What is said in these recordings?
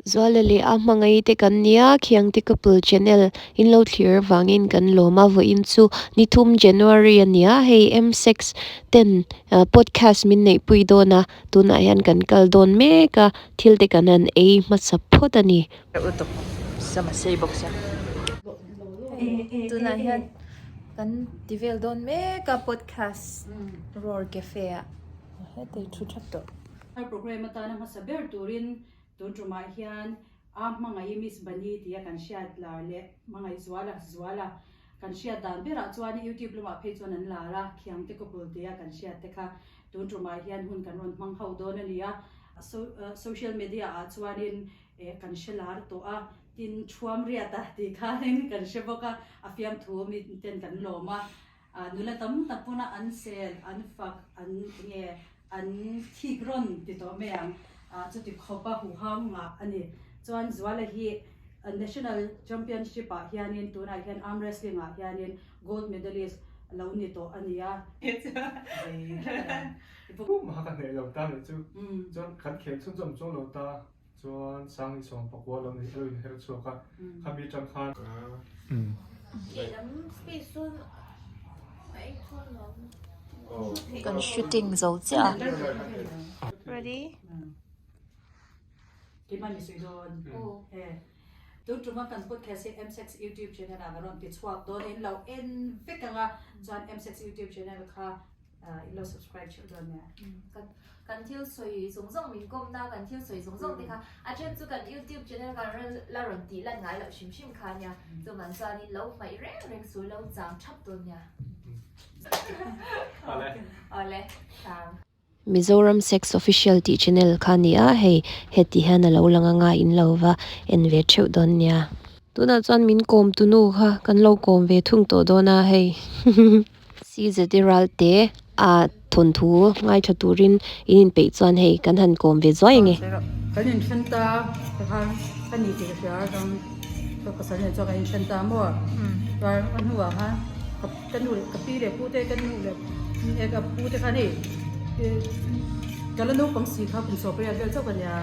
Zuala leh a hmangaih te kan nia, Khiangte Couple Channel in lo thlir avangin kan lawm a, vawiin chu nithum January a nia, hei M-sex ten podcast min neihpui dawn a, tunah hian kan kal dawn mek a, thil te kan han ei hmasa phawt a ni. Tunah hian kan ti vel dawn mek a podcast Roar Cafe ah. Hetei thu that tawh. Program atana hmasa ber turin Tun tumah hian a hmangaih Miss Bunny tia kan hriat lar leh hmangaih Zuala Zuala kan hriat dan berah chuan YouTube lamah phei chuan an lar a, Khiangte couple tia kan hriat te kha tun tumah hian hun kan rawn hmang ho dawn a ni a. Social media ah chuanin kan hre lar tawh a, tin Thuamriata tih khanin kan hre bawk a, a fiamthu miten kan lawm a. Nula tam tak pawna an sel, an fak, an enge an thik rawn ti tawh mai ang. Chuti khawp a huhang ngah a ni. Chuan Zuala hi National Championship ah hianin tunah hian arm wrestling ah hianin gold medalist lo ni tawh a ni a. Pum ka hneh lo ta nih chu. Chuan kan khel chhunzawm chuang lo ta. Chuan Sangni sawm pakua lo nih a lo inher chhuak a, khami atang khan. Kan shooting zo chiah a. Ready? Keimah ni sawi dawn. Tun tuma kan podcast hi MSEX YouTube channel ah ka rawn ti chhuak dawn in lo en vek ang a, chuan MSEX YouTube channel kha In lo subscribe theuh dawn nia. Kan kan thil sawi zawng zawng min kawmna kan thil sawi zawng zawng te kha a then chu kan youtube channel khan la rawn tih lan ngai loh hrim hrim kha nia chuvang chuanin lo hmaih reng reng su lo chang thap dawn nia. Awle. Awle. Chang. Mizoram Sex Official tih channel kha a ni a, hei heti hian a lo lang anga in lo va en ve theuh dawn nia. Tunah chuan min kawm tunu kha kan lo kawm ve thung tawh dawn a hei. CZ Ralte a thawnthu ngaithla turin in inpeih chuan hei kan han kawm ve zuai ange. Kan inthen ta te khan ka ni tih ka hria a chuan ka pasal nen chuan kan inthen ta maw chuan a hnuah khan ka nu leh ka pi leh pu te ka nu leh ka pu te khan hei ka la naupang si kha kum sawpariat vel chauh ka nia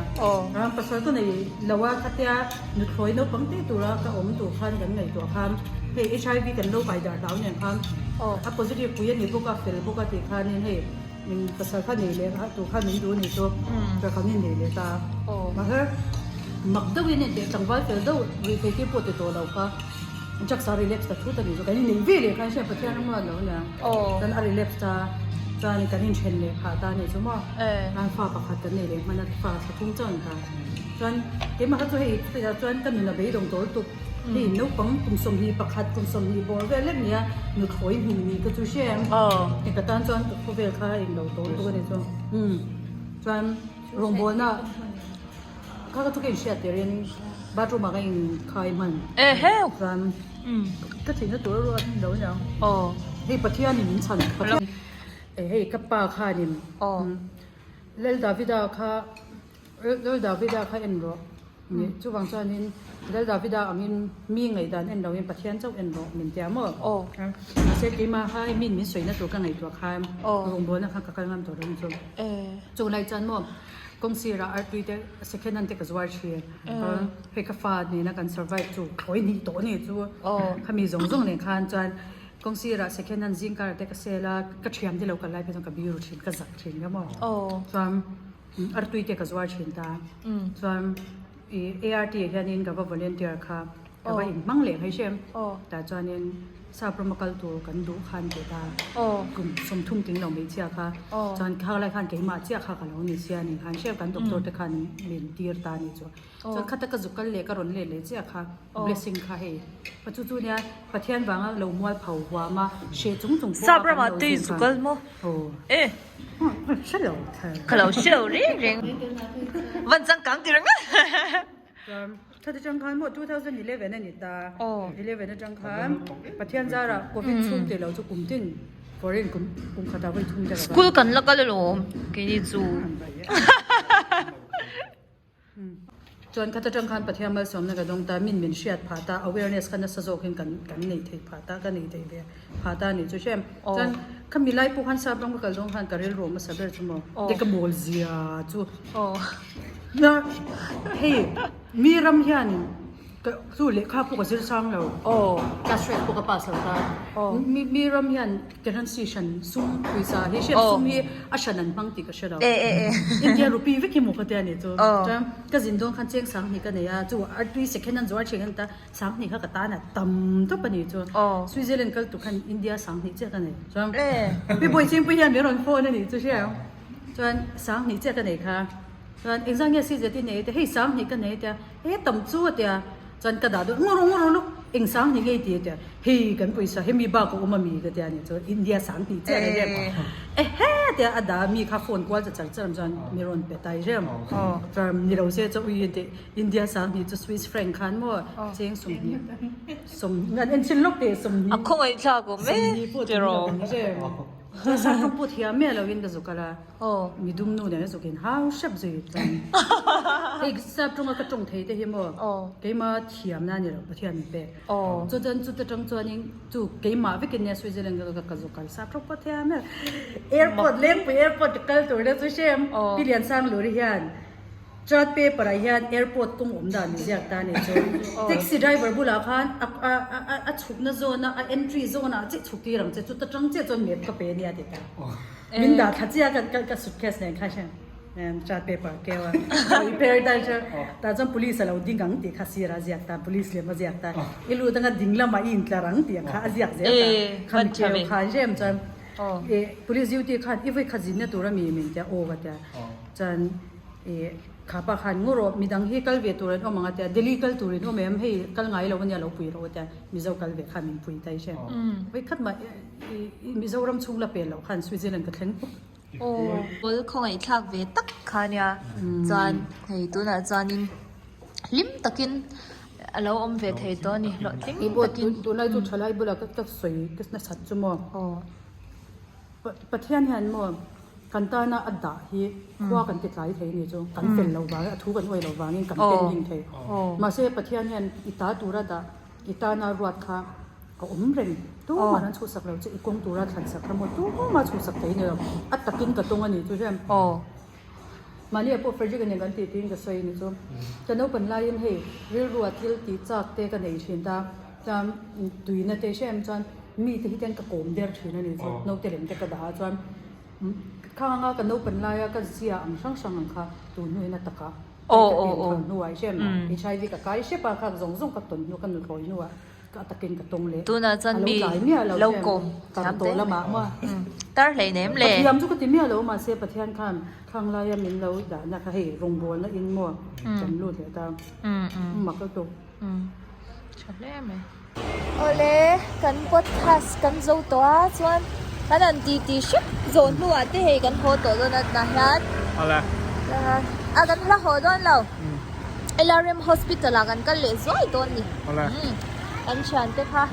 a pasal ka nei lo a khatia Nuthlawi naupang teh tura ka awm tur khan kan ngaihtuah khan hei HIV kan lo kai dar hlau nen khan a positive pui a ni bawk a fel bawk a tih khanin hei min pasal kha nei leh tur khan min duh a ni chu ka kan innei leh ta mahse mak deuhin hei teh tlangval fel deuh ruih thei te pawh ti tawh lo kha drugs a relapse ta thut a ni chu kan innei ve leh khan hriat Pathian a muat lo nia chuan a relapse ta chuan kan inthen leh phah ta a ni chu maw fa pakhat kan nei leh hman a fa thla thum chuan ta. Chuan keimah kha chu hei chutah chuan ka nun a beidawng tawl tuk. Hei naupang kum 21 kum 20 bawr vel lek nia nuthlawi hmu ni ka chu hre ang. Hei ka tan chuan ka khawvel kha a inlo tawl tuk a ni chu. Umm chuan rawngbawlna kha ka chu ka inhriat tirin bathroom ah ka inkhai hman. Chuan ka theihna tur a ruat lo aniang. Hei Pathianin min chhan Pathian hei ka pa khanin Lal Davida kha Lal Davida kha en rawh. Chuvang chuanin Lal Davida angin mi ngaihdan en loin Pathian chauh en rawh min tia maw? Mahse keimah kha hei min min sawina tur ka ngaihtuah khan rawngbawlna kha ka kal ngam tawh lo ang chu. Chu lai chuan maw kawng sirah artui te second hand te ka zuar thin. Hei ka fa nena kan survive chu thlawi hnih tawh a ni chu. Khami zawng zawng nen khan chuan kawng sirah second hand zingkar te ka sel a, ka thiam te lo kal lai phei chuan ka biru thin ka zak thin ka maw. Chuan. Artui te ka zuar thin ta. Chuan i ART ah hianin ka va volunteer kha ka va inhmang leh mai hrem. Tah chuanin sap rama kal tur kan duh khan ti ta. Kum 30 ting lo hmeichhia kha. Chuan khang lai khan keimah chiah kha ka lo ni sia ni khan hrem kan doctor te khan min tir ta ni chu. Chuan khata ka zuk kal leh ka rawn let leh chiah kha blessing kha hei. Pa chu chu nia Pathian vanga lo mual pho huam a hreh chung chung pawh a kan lo zin khan. Aw. Hre lo thar. Ka lo hre lo reng reng. Van changkang ti reng a. Chuan thati tang khan maw 2011 a ni ta. 11 atang khan Pathian zarah covid chhung tih loh chu kum tin foreign kum kum khatah vawi thum te ka kal. School kan la kal alawm keini chu. Chuan khat atang khan Pathian malsawmna ka dawng ta, min min hriat phah ta, awareness kha nasa zawkin kan kan nei thei phah ta, ka nei thei ve phah ta a nih chu hrem. Chuan khami lai pawh khan sap ram ka kal dawn khan ka rilru a hmasa ber chu maw, te ka mawl zia chu. Na hei. Mi ram hianin ka chu lehkha pawh ka zir sang lo. Class riat pawh ka pass lo ta. Mi mi ram hian currency hran sum pawisa hi hriat sum hi a hran an hmang tih ka hre lo. India rupee vek hi maw ka tia nih chu. Chuan ka zin dawn khan cheng sanghnih ka nei a, chu artui second an zuar thin an ta sanghnih kha ka tan a tam tawp a nih chu. Switzerland kal tur khan India sanghnih chiah ka nei. Chuan mi bawi chengpui hian min rawn phone a nih chu hria. Chuan sanghnih chiah ka nei kha. Chuan engzah nge CZ i nei te hei sanghnih ka nei tia he tam chu a tia chuan ka dah duh ngawr ngawr luk eng sanghnih nge i ti a tia hei kan pawisa hemi bak a awm a mi ka tia nih chuan India sanghnih chiah a ni rem ehe tia a dah mi kha phone kual cha char char chuan mi rawn pe tai rem chuan ni lo se chu ui te India sanghnih chu Swiss franc khan maw cheng sawmhnih sawm an enchhin lawk teh sawmhnih a khawngaih thlak awm e tiraw chuan sanghnih pawh thiam miah lo in ka zuk a la. Aw, mi dum nu nen a zuk in hau hrep zui chuan hei sap tawnga ka tawng thei te hi maw keima thiamna a ni lo Pathian min pek chu chuan chuta tang chuanin chu keimah vekin nia Switzerland ka ka zuk kal sap tawng pawh thiam em airport Lengpui airport ka kal tur te chu hrem Pi Liansang Luri hian chart paper ah hian airport kawng awm dan min ziak ta a ni chu taxi driver bulah khan a a a chhukna zawn a a entry zawn ah chiah chhuk tir ang che chuta tang chiah chuan map ka pe ania ti ta. Min dah thla chiah ka ka suitcase nen khan hian chart paper keu a i per ta chu tah chuan police a lo ding ang tih kha sir a ziak ta police lem a ziak ta i lut anga ding lamah i intlar ang tih kha a ziak zel ta kha mi keu khan rem chuan i police duty khan i vawi khat zinna tur ami min tia aw ka tia chuan i kha pa khan ngaw rawh midang hi kal ve tur an awm ang a tia Delhi kal tur in awm em hei kal ngai lo ania lo pui rawh a tia Mizo kal ve khan min pui ta i hre vawi khat mah Mizoram chhung la pel loh khan Switzerland ka thleng pawp. Aw pawl khawngaih thlak ve tak kha nia chuan hei tunah chuanin hlim takin a lo awm ve thei tawh a ni hlawhtling takin. Tunlai chu thalai bulah ka sawi ka nasat chu maw Pathian hian maw kan tana a dah hi khua kan ti tlai thei a ni chu kan fel loh vangin a thu kan awih loh vangin kan pending thei mahse Pathian hian i ta tura dah I tana ruat kha a awm reng. Tumah an chhuhsak lo che, i kawng tura thlansak kha maw tumah chhuhsak thei ni lo. A takin ka tawng a nih chu hian. Mahni ah pawh Frederick a nen kan tih tiin ka sawi a nih chu. Ka naupan laiin hei rilrua thil tih chak te ka nei thin ta, chuan tuina te hre em chuan mite hi ten ka kawm der thin a nih chu. Naute lem te ka dah a chuan khang anga ka naupan laia ka zia ang hrang hrang ang kha tun hnuin a taka. Hei ka pian thar hnuah i hrem HIV ka kai hrep a, khak zawng zawng ka tawn hnu ka nuthlawi hnuah ka takin ka tawng leh. Tunah chuan mi lo kawm thiam tawh lamah maw. Tar hlei nem le. Pathiam chu ka ti miah lo mahse Pathian khan khang laia min lo dahna kha hei rawngbawlna in maw kan lut leh ta mak lutuk. Tha hle mai. Awle kan podcast kan zo tawh a chuan kan han ti ti hrep zawh hnuah te hei kan haw tawh dawn a tunah hian Awle a kan la haw dawn lo LRM hospital ah kan kal leh zuai dawn ni Awle kan thian te kha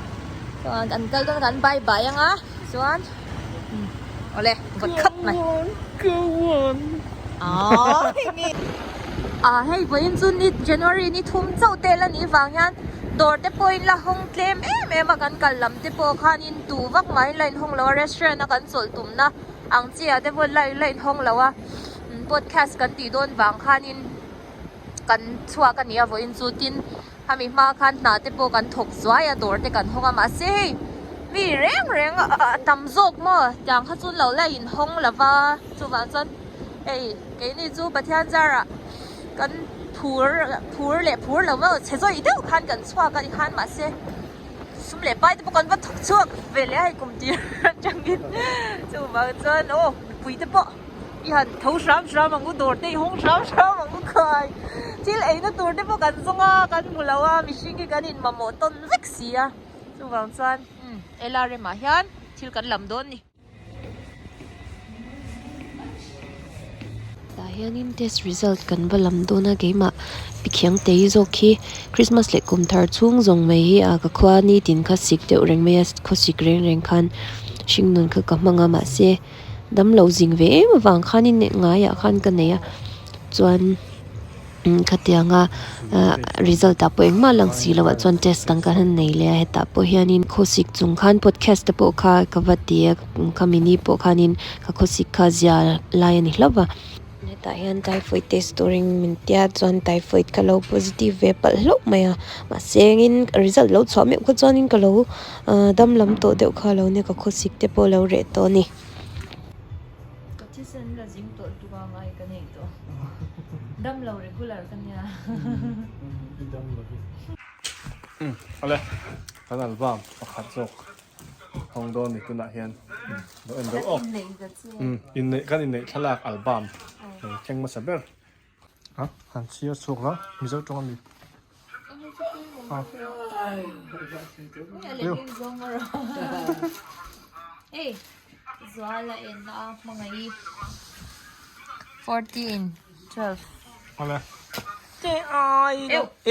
chuan an kal dawn kan bye bye anga chuan awle vawt khap mai Go on Ah hei vawiin chu ni January ni thum chauh te la nih vang hian dawr te pawhin la hawng tlem em em a kan kal lam te pawh khanin tu vak maiin la inhawng lo a restaurant a kan chawlh tumna ang chi ah te pawh la la inhawng lo a podcast kan tih dawn vang khanin kan chhuak a ni a vawiin chu tin Hemi hma khan hna te pawh kan thawk zuai a dawr te kan hawng a mahse hei mi reng reng a tam zawk maw tiang kha chu lo la inhawng lo va chuvang chuan hei keini chu Pathian zarah kan phur phur leh phur lo maw chhe zawih deuh khan kan chhuak a tikhan mahse sum leh pai te pawh kan va thawk chhuak ve leh a hei kum tir atangin chuvang chuan aw mipui te pawh. I han tho hram hram ang u dawr te i hawng hram hram ang u khai thil eina tur te pawh kan zawng a kan hmu lo a mihring hi kan in mamawh tawn vek si a chuvang chuan umm LRM ah hian thil kan lam dawn ni. Tah hianin test result kan va lam dawn a keimah Pikhiang tei zawk hi Christmas leh kum thar chhung zawng mai hi a ka khua nitin kha sik deuh reng mai a khawsik reng reng khan hringnun kha ka hmang a mahse. Damlo zing ve em avang khanin ngaiah khan ka nei a chuan khatianga result ah pawh engmah lang si loh ah chuan test dang kan han nei leh a hetah pawh hianin khawsik chung khan podcast te pawh kha ka va ti a khami ni pawh khanin ka khawsik kha zia lai a ni hlauh va. Hetah hian typhoid test turin min tia chuan typhoid ka lo positive ve palh hlauh mai a mahse engin result lo chhuah meuh kha chuanin ka lo ahh dam lam tawh deuh kha a lo nia ka khawsik te pawh a lo reh tawh a ni. Ka thisen la zing tawh tuk a ngai ka nei tawh dam lo regular ka nia. Awle kan album pakhat zawk hawng dawn ni tunah hian lo en deuh awk inneih kan inneih thlalak album thleng hmasa ber a han chhiar chhuak la mizo tawng ami Awle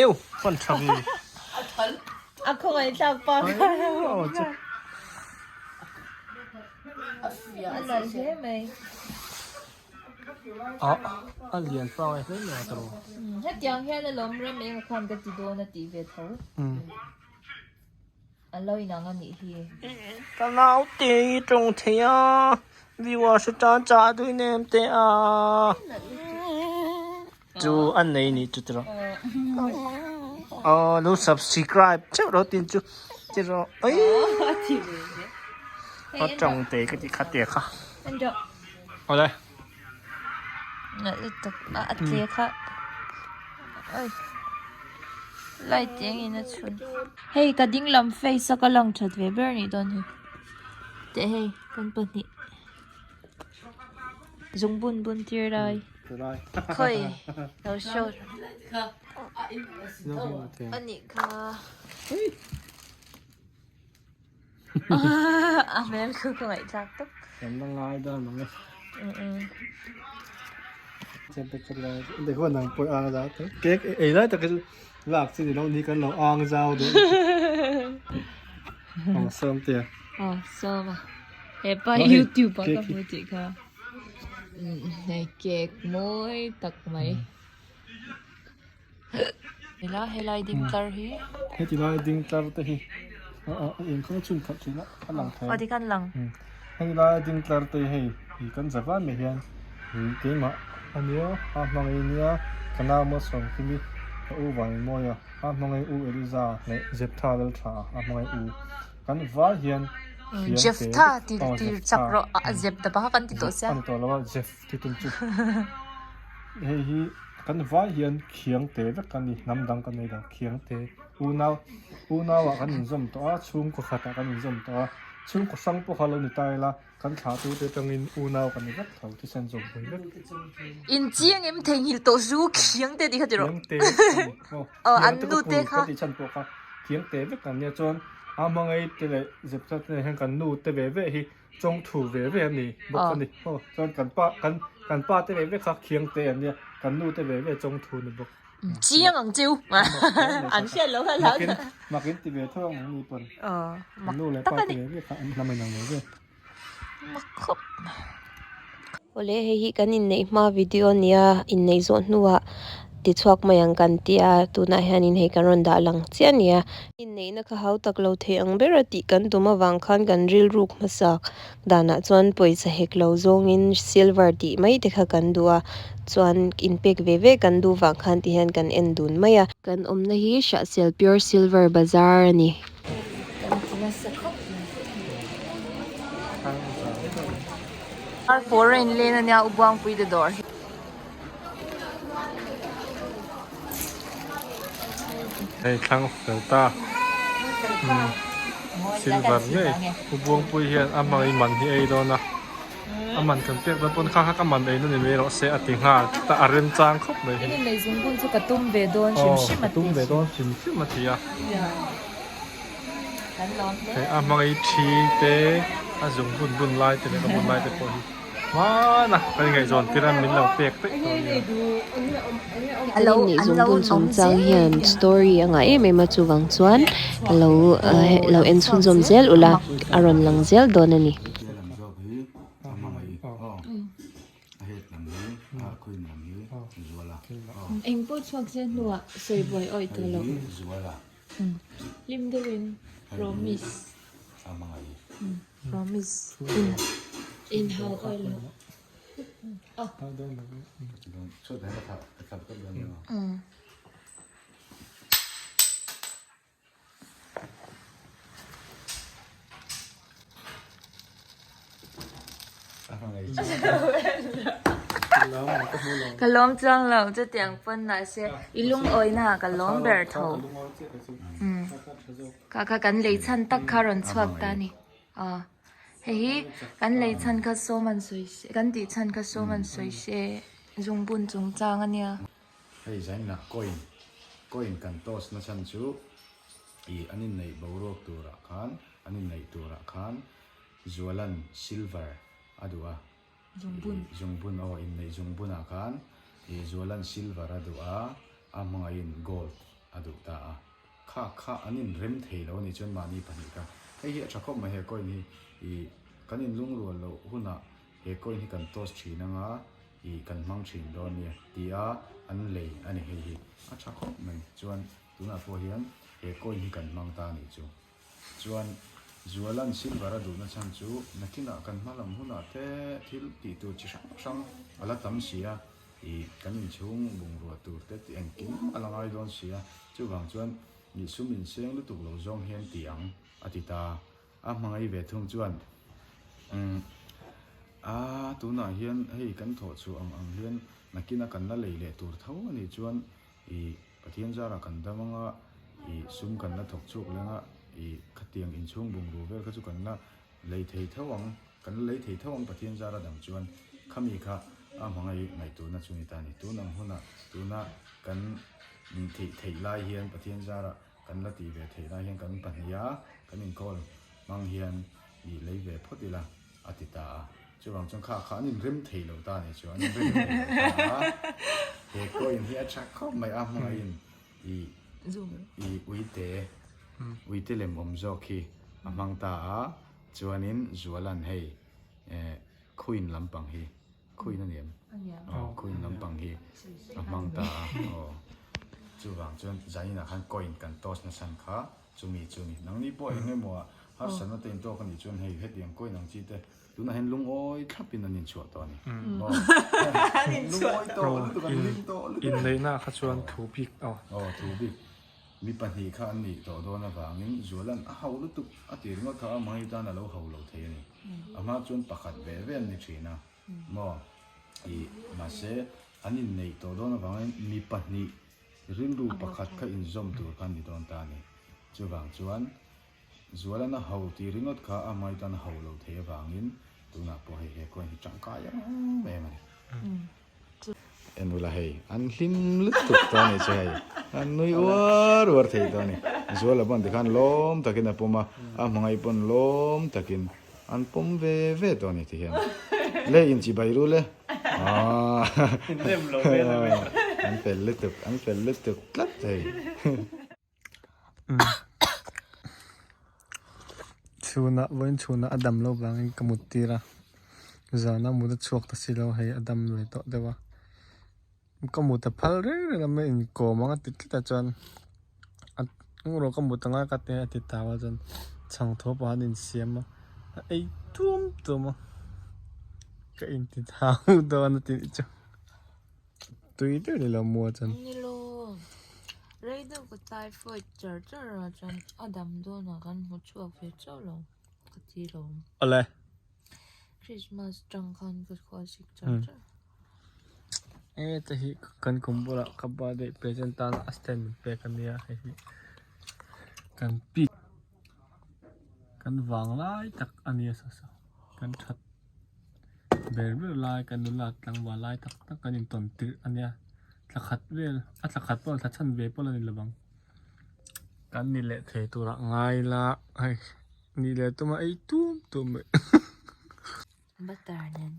eu fan tha vi A khawngaih thlak pa kha a nalh hle mai. A a lian pa ngai hle mai a tawh. Hetiang hian alawm rem eng a khan ka ti dawn a tih ve tho. An lo inang a nih hi. Ka naute hi tawng thei a, viewers atan chah duin em teh a. Chu an nei ni chu tiraw. Aw lo subscribe cheuh rawh tin chu tiraw ai. A tawng te ka ti kha te kha. Awle. Nalh lutuk a a tle kha oi light eng in a chhun hei ka ding lam face a ka lang that ve ber anih dawn hi teh hei kan pahnih zung bun bun tir lai khawi lo show anih kha A hmel khu ka ngaihthlak tawp. Kan la ngai dawn ang e. De huan ang pawh ang zau te. Cake ei lai tak hi lak chi ni lo ni kan lo ang zau duh. Aw sawm tia. Aw sawm a. He pa YouTube ah ka hmu tih kha. Hei cake mawi tak mai. Hela helai ding tlar hi. Heti lai ding tlar te hi a eng khaw chhun khat thin a a lang thei. Aw tikhan lang. Hei lai ding tlar te hei hi kan za van mai hian hi keimah a nia a hmangaih nia ka nau maw sawm kimi ka u Vanmawia a hmangaih u Eliza leh Jephtha Laltha a hmangaih u kan vai hian thiam te Jephtha ti ti chak rawh a zep ta bak kan ti tawh sia. Ani tawh lo a Jeph ti tum chu hei hi. Kan vai hian khiang te vek a ni, hnam dang kan nei lo, khiang te unau unau ah kan inzawm tawh a, chhungkaw khat ah kan inzawm tawh a, chhungkaw hrang pawh kha lo ni ta ila kan thlah tu te atangin unau kan ni vek tho, thisen zawm pui vek. Inchiang em theihnghilh tawh zu khiang te tih kha ti rawh. Khiang te vek a ni, aw Aw an nu te kha. Ka tih chhan pawh kha khiang te vek an nia chuan a hmangaih te leh zeptha te hian kan nu te ve ve hi Chawng thu ve ve a ni bawk a ni. Aw chuan kan pa kan kan pa te ve ve kha khiang te an nia, kan nu te ve ve chawng thu ni bawk. Chiang ang cheu an hriat loh kha hlau. Makin makin ti ve tho ang ni pawn. Aw mak nu leh pa te ve ve kha an hnam inang ve ve. Mak khawp. Awle hei hi kan inneih hma video a nia inneih zawh hnuah tichhuak mai ang kan tia tunah hianin hei kan rawn dah lang chiah a nia. Inneihna kha hau tak lo thei ang ber a tih kan tum avang khan kan rilruk hmasa danah chuan pawisa hek lo zawngin silver tih mai te kha kan duh a chuan inpek ve ve kan duh vang khan ti hian kan en dun mai a. Kan awmna hi Hrahsel Pure Silver Bazar a ni. Kan ti nasa khawp mai. Ar foreign lane ania u Buangpui te dawr hi. Hei thlang fel ta silver ngei u Buangpui hian a hmang in man hi ei dawn a a man kan pek dawn pawn kha kha ka man ei na ni mai rawh se a ti nghal ta a remchang khawp mai hi. In inneih zung bun chu ka tum ve dawn hrim hrim a ti. Aw ka tum ve dawn hrim hrim a ti a. Kan lawm hle. Hei a hmangaih thi te a zung bun bun lai te leh ka bun lai te pawh hi hmana kan ingaihzawn tir a min lo pek daih tawh a nia. Kan inneih zung bun chungchang hian story a ngah em em a chuvang chuan ka lo lo en chhunzawm zel ula a rawn lang zel dawn a ni. Eng pawh chhuak zel hnuah sawi buai awih tawh loh. Hlim deuhin promise promise in in hau awih loh. Ka lawm chuang lo chutiang pawn mahse i lungawina ah ka lawm ber tho. Kha kha kan lei chhan tak kha rawn chhuak ta a ni. Aw hei hi kan lei chhan kha sawm an sawi se kan tih chhan kha sawm an sawi se zungbun chungchang a nia. Hei zainah coin coin kan toss na chhan chu ih an inneih boruak turah khan an inneih turah khan Zualan silver a duh a Zungbun. Ih zungbun aw inneih zungbunah khan ih Zualan silver a duh a a hmangaihin gold a duh ta a kha kha an inrem thei lo a nih chuan mahni pahnih kha hei hi a tha khawp mai he coin hi ih kan inlungrual loh hunah he coin hi kan toss thin anga ih kan hmang thin dawn nia ti a an lei a ni hei hi a tha khawp mai chuan tunah pawh hian he coin hi kan hmang ta a nih chu. Chuan Zualan silver a duhna chhan chu nakinah kan hma lam hunah te thil tih tur chi hrang hrang a la tam si a, ih kan inchhung bungrua tur te tih engkim a la ngai dawn si a, chuvang chuan ih sum inseng lutuk lo zawng hian ti ang a ti ta. A hmangaih ve thung chuan umm a tunah hian hei kan thawh chhuah ang ang hian nakina kan la lei leh tur tho a nih chuan ih Pathian zarah kan dam anga ih sum kan la thawk chhuak leng a, ih khatiang inchhung bungrua vel kha chu kan la lei thei tho ang, kan la lei thei tho ang Pathian zara dam chuan khami kha a hmangaih ngaihtuahna chu ni ta a ni. Tun ang hunah tuna kan theih theih lai hian Pathian zarah kan la tih ve theih lai hian kan pahniha kan inkawl hmang hian ih lei ve phawt ila a ti ta a. Chuvang chuan kha kha an inrem thei lo ta a ni chu, an inrem thei lo ta a. He coin hi a tha khawp mai a hmangaihin i i uite uite lem awm zawk hi a hmang ta a, chuanin Zualan hei eh queen lampang hi queen a ni em? Aw queen lampang hi a hmang ta a aw. Chuvang chuan zaninah khan coin kan toss nasa kha chumi chu a ni. Nangni pawh eng emaw ah harsatna te intawk a nih chuan hei hetiang coin ang chi te Tunah hian lungawi thlapin an inchhuah tawh a ni. An inchhuah Lungawi tawh lutuk, an hlim tawh lutuk. Inneihna kha chuan thu bik aw. Aw, thu bik. Mi pahnih kha an nih tawh dawn avangin Zuala'n a hauh lutuk a ti ringawt kha a mahni tan a lo hau lo thei a ni. A hma chuan pakhat ve ve an ni thin a, maw? Ih, mahse an inneih tawh dawn avangin mi pahnih rilru pakhat kha inzawm tur kha an ni dawn ta a ni. Chuvang chuan Zualan a ho tih ringawt kha a hmai tan a ho lo thei avangin tunah pawh hei he coin hi tangkai em em a ni. En ula hei an hlim lutuk tawh a ni che hei an nui uar uar thei tawh a ni. Zuala pawn tikhan lawm takin a pawm a, a hmangaih pawn lawm takin an pawm ve ve tawh a ni ti hian. Le inchibai ru le. Aaa an fel lutuk an fel lutuk tlat hei. Chhunah vawiin chhunah a dam loh vangin ka mut tir a zana mut a chhuak ta si lo hei a dam ve tawh deuh a ka mut a phal reng reng a mai inkawm ang a ti tlat a chuan a eng ka mut anga ka ti a ti tau a chuan chhang tho pah an insiam a a ei tuam tuam a ka inti thau dawn a tih chu. Tui deuh ni lo maw chuan. Ni lo. Rei deuh ka typhoid char char a chuan a dam dawn ah kan hmu chhuak ve chauh lo ka ti lo. Awle. Christmas tang khan ka khua sik char char. E te hi kan kum bulah ka birthday present tan a stand min pek a nia hei hi kan pi kan vang lai tak a nia saw saw kan that. Ber ber lai kan nula tlangval lai tak tak kan intawn tirh a nia thla khat vel a thla khat pawh thla chhan ve pawh la ni lovang kan ni leh thei turah ngai la hei ni leh tuma ei tum tum mai butter nen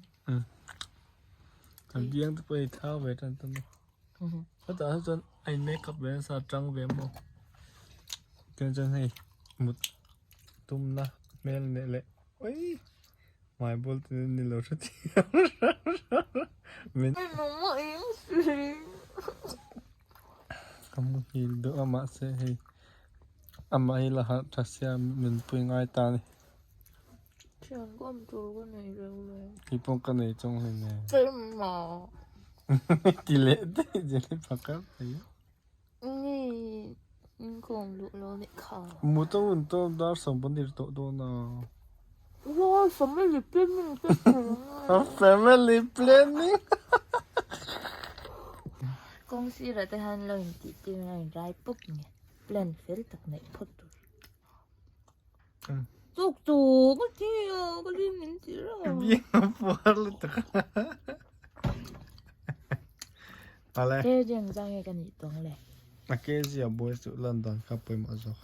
kan biang te pawh hi thau ve tan tan a hetah hi chuan a in make up ve nasa a tang ve maw chuan chuan hei mut tumna hmel leh leh oi. Hmai bul te ni lo hre thiam min ka muhil deuh a mahse hei amah hi la harh tha sia min pui ngai ta a ni. Thian kawm tur ka nei lo le. Kei pawh ka nei chawng hle nen. Keimah. Ti leh daih zel i pakhat mai. Nge in kawm duh lo nih kha. Mut a hun tawp dar sawm pahnih ri tawh dawn a. Wow, family planning te tur a. Family planning. Kawng sirah te khan lo intih tir a inrai pawp nge. Plan fel tak neih phawt tur. Tuk tuk a ti a, ka lim min ti reng a. Biang a puar lutuk a. Ale. Kg ang zang nge ka nih tawng le? A kg a buai chu lan dan kha pawimawh zawk.